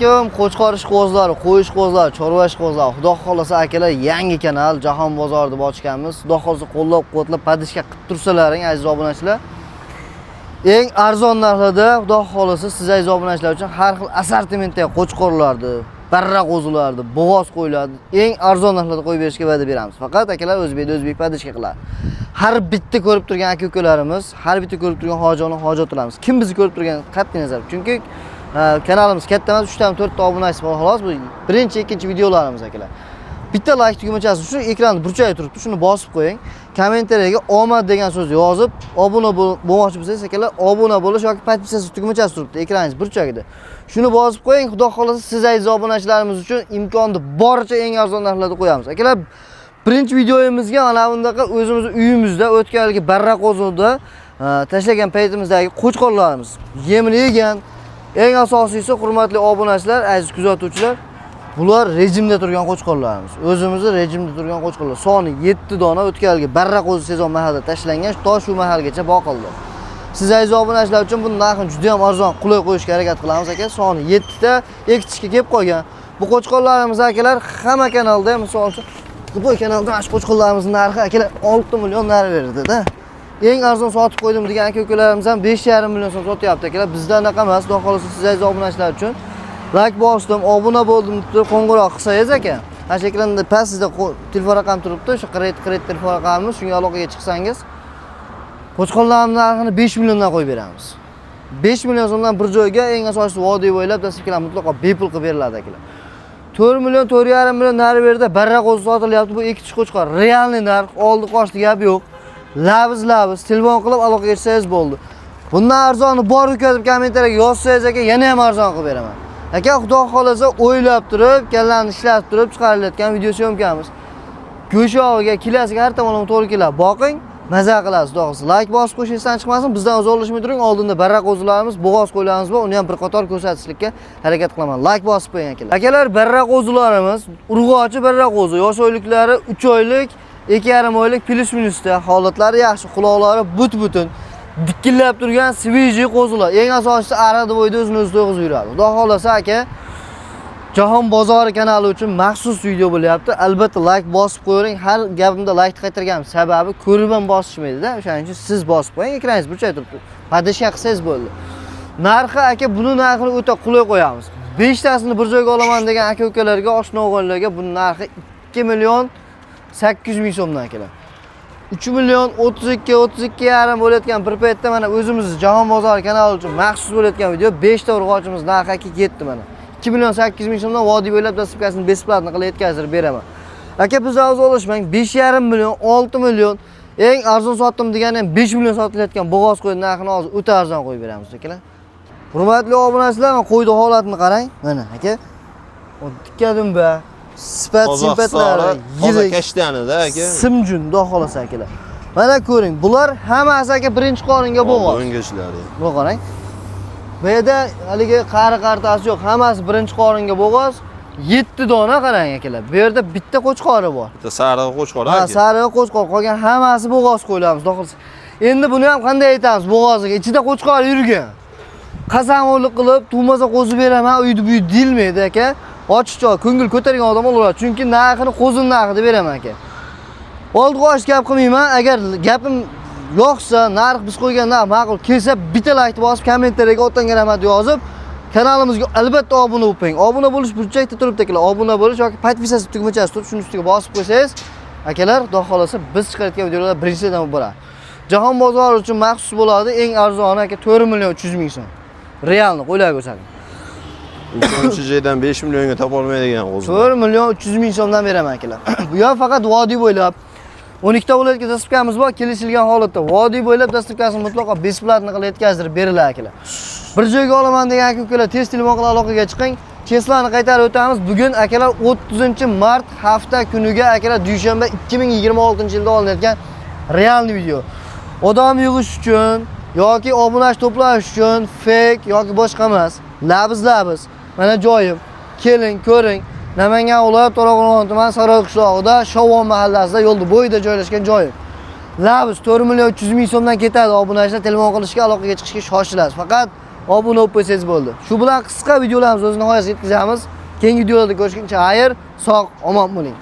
Alaykum, qo'chqor ishqibozlari, qo'y ishqibozlari, chorva ishqibozlari. Xudo xohlasa, akalar, yangi kanal Jahon bozori deb ochganmiz. Xudo xohlasa, qo'llab-quvvatlab, подписка qilib tursalaring, aziz obunachilar. Eng arzon narxlarda, Xudo xohlasa, siz, aziz obunachilar uchun har xil assortimentdagi qo'chqorlarni, barra qo'zilarni, bo'g'oz qo'ylarni eng arzon narxlarda qo'yib berishga va'da beramiz. Faqat, akalar, o'zbekda o'zbek подписка qiladi. Har bitta ko'rib turgan aka-ukalarimiz, har bitta ko'rib turgan hojoni hojatlarimiz, kim bizni ko'rib turgan qat'iy nazar. Chunki kanalimiz katta emas, 3 ta 4 ta obunachisi bor xolos. Bu birinchi, ikkinchi videolarimiz, akalar. Bitta like tugmachasi shu ekranda burchakda turibdi, shuni bosib qo'ying. Kommentariyaga "omad" degan so'zni yozib, obuna bo'lmoqchi bo'lsangiz, akalar, obuna bo'lish yoki подписаться tugmachasi turibdi ekraningiz burchagida. Shuni bosib qo'ying. Xudo xohlasa, siz, aziz obunachilarimiz uchun imkonni boricha eng arzon narxlarda qo'yamiz. Akalar, birinchi videoyimizga mana bundaqa o'zimizni uyimizda o'tgan yilgi barra qo'zida tashlagan paytimizdagi qo'chqorlarimiz yemini yegan. Eng asosiysi, hurmatli obunachilar, aziz kuzatuvchilar, bular rejimda turgan qo'chqorlarimiz. O'zimizni rejimda turgan qo'chqorlar. Soni 7 dona, o'tgan yilgi barra qo'zi sezon mahalida tashlangan, to shu mahalgacha boqildi. Siz, aziz obunachilar uchun buni narxini juda ham arzon, qulay qo'yishga harakat qilamiz, aka. Soni 7 ta, ekitishga kelib qolgan. Bu qo'chqorlarimiz, akalar, hamma kanalda, misol uchun, bu kanalda mana shu qo'chqorlarimizni narxi, akalar, 6 million nari berdi-da. Eng arzon sotib qo'ydim degan aka ukalarimiz ham 5,5 million so'm sotyapti, akalar. Bizda anaqa emas. Xudo xohlasa, siz, aziz obunachilar uchun like bosdim, obuna bo'ldim deb turib qo'ng'iroq qilsangiz, aka, mana shu ekranda pastida telefon raqami turibdi, o'sha 47 47 telefon raqamimiz, shunga aloqaga chiqsangiz, qo'chqorlarning narxini 5 milliondan qo'yib beramiz. 5 million so'mdan bir joyga, eng asosiysi, vodiy bo'ylab доставка lar mutlaqo bepul qilib beriladi, akalar. 4 million, 4,5 million nari berida barra qo'zi sotilyapti. Bu ikki qo'chqor. Реальный narx, oldi qochdi gap yo'q. Labiz labiz telefon qilib aloqaga chiqsangiz bo'ldi. Bundan arzoni bor uka deb kommentariyaga yozsangiz, aka, yana ham arzon qilib beraman. Aka, Xudo xohlasa, o'ylab turib, kallani ishlatib turib chiqarilayotgan video съёмка miz. Go'shog'iga, kilasiga har tomonlama to'g'ri keladi. Boqing, maza qilasiz, xudo xohlasa. Like bosib qo'yish esdan chiqmasin, bizdan uzoqlashmay turing. Oldinda barra qo'zilarimiz, bo'g'oz qo'ylarimiz bor, uni ham bir qator ko'rsatishlikka harakat qilaman. Like bosib qo'ying, akalar. Akalar, barra qo'zilarimiz, urg'ochi barra qo'zi, yosh oyliklari 3 oylik, 2,5 oylik плюс минус da, holatlari yaxshi, quloqlari but-butun. Dikillab turgan свежий qo'zilar. Eng asosiysi, arada bo'yda o'zini o'zi to'yg'izib yuradi. Xudo xohlasa, aka, Jahon bozori kanali uchun maxsus video bo'lyapti. Albatta like bosib qo'ying. Har gapimda like qaytarganim sababi ko'rib ham bosishmaydi-da. O'shaning uchun siz bosib qo'ying. Ekraningiz burchakda turibdi. Подписка qilsangiz bo'ldi. Narxi, aka, buni narxini o'ta qulay qo'yamiz. 5 tasini bir joyga olaman degan aka ukalarga, oshna o'g'illarga buni narxi 2 million 800 ming so'mdan, akalar. 3 million 32, 32 yarim bo'layotgan bir paytda mana o'zimiz Jahon bozori kanali uchun maxsus bo'layotgan video, 5 ta urg'ochimiz narxi, aka, ketdi mana. 2 million 800 ming so'mdan vodiy bo'ylab доставка sini бесплатно qilib yetkazib beraman. Aka, biz olishmang, 5,5 million, 6 million, eng arzon sotdim degani ham 5 million sotilayotgan bo'g'oz qo'y narxini hozir o'ta arzon qo'yib beramiz, akalar. Hurmatli obunachilar, mana qo'yni holatini qarang. Mana, aka. Tikkadumba, sifat simpatlari, toza yirik, kashtanida, aka. Simjun, xudo xohlasa, akalar. Mana ko'ring, bular hammasi, aka, birinchi qoringa bo'g'oz. O'ngachlari. Buni qarang. Bu yerda haligi qari qartasi yo'q, hammasi birinchi qoringa bo'g'oz. 7 dona, qarang, akalar. Bu yerda bitta qo'chqori bor. Bitta sariq qo'chqor, Ha, aka. sariq qo'chqor, qolgan hammasi bo'g'oz qo'ylarimiz, xudo xohlasa. Endi buni ham qanday aytamiz bo'g'oziga? Ichida qo'chqor yurgan. Qasamxo'rlik qilib, tug'masa qo'zi beraman, uydi bu deyilmaydi, aka. Ochiqcha ko'ngil ko'targan odam olaveradi. Chunki narxini qo'zini narxida beraman, aka. Oldi qoch gap qilmayman. Agar gapim yoqsa, narx, biz qo'ygan narx ma'qul kelsa, bitta like bosib, kommentariyaga "otangga rahmat" yozib, kanalimizga albatta obuna bo'lib qo'ying. Obuna bo'lish burchakda turibdi, akalar. Obuna bo'lish yoki подписаться tugmachasi turib, shuni ustiga bosib qo'ysangiz, akalar, xudo xohlasa, biz chiqarayotgan videolar birinchilardan bo'lib boradi. Jahon bozori uchun maxsus bo'ladi. Eng arzoni, aka, 4 million 300 ming so'm. Реальный qo'ylar ko'rsating. Uchinchi joydan 5 millionga topolmaydigan qo'zi. 4 million 300 ming so'mdan beraman, akalar. Bu ham faqat vodiy bo'ylab 12 ta viloyatga доставка miz bor, kelishilgan holatda vodiy bo'ylab доставка sini mutlaqo бесплатно qilib yetkazdirib beriladi, akalar. Bir joyga olaman degan aka ukalar tez telefon qilib aloqaga chiqing. Числа ni qaytarib o'tamiz. Bugun, akalar, 30-mart, hafta kuniga, akalar, dushanba, 2026-yilda olinayotgan реальный video. Odam yig'ish uchun yoki obunachi to'plash uchun fake yoki boshqa emas. Labiz labiz. Mana joyim. Keling, ko'ring. Namangan viloyat, To'raqo'rg'on tumani, Saroy qishlog'ida, Shovvon mahallasida, yo'lni bo'yida joylashgan joyim. Labiz 4 million 300 ming so'mdan ketadi. Obunachilar telefon qilishga, aloqaga chiqishga shoshilasiz. Faqat Obuna bo'lib qo'ysangiz bo'ldi. Shu bilan qisqa videolarimiz o'z nihoyasiga yetkazamiz. Keyingi videolarda ko'rishguncha xayr, sog', omon bo'ling.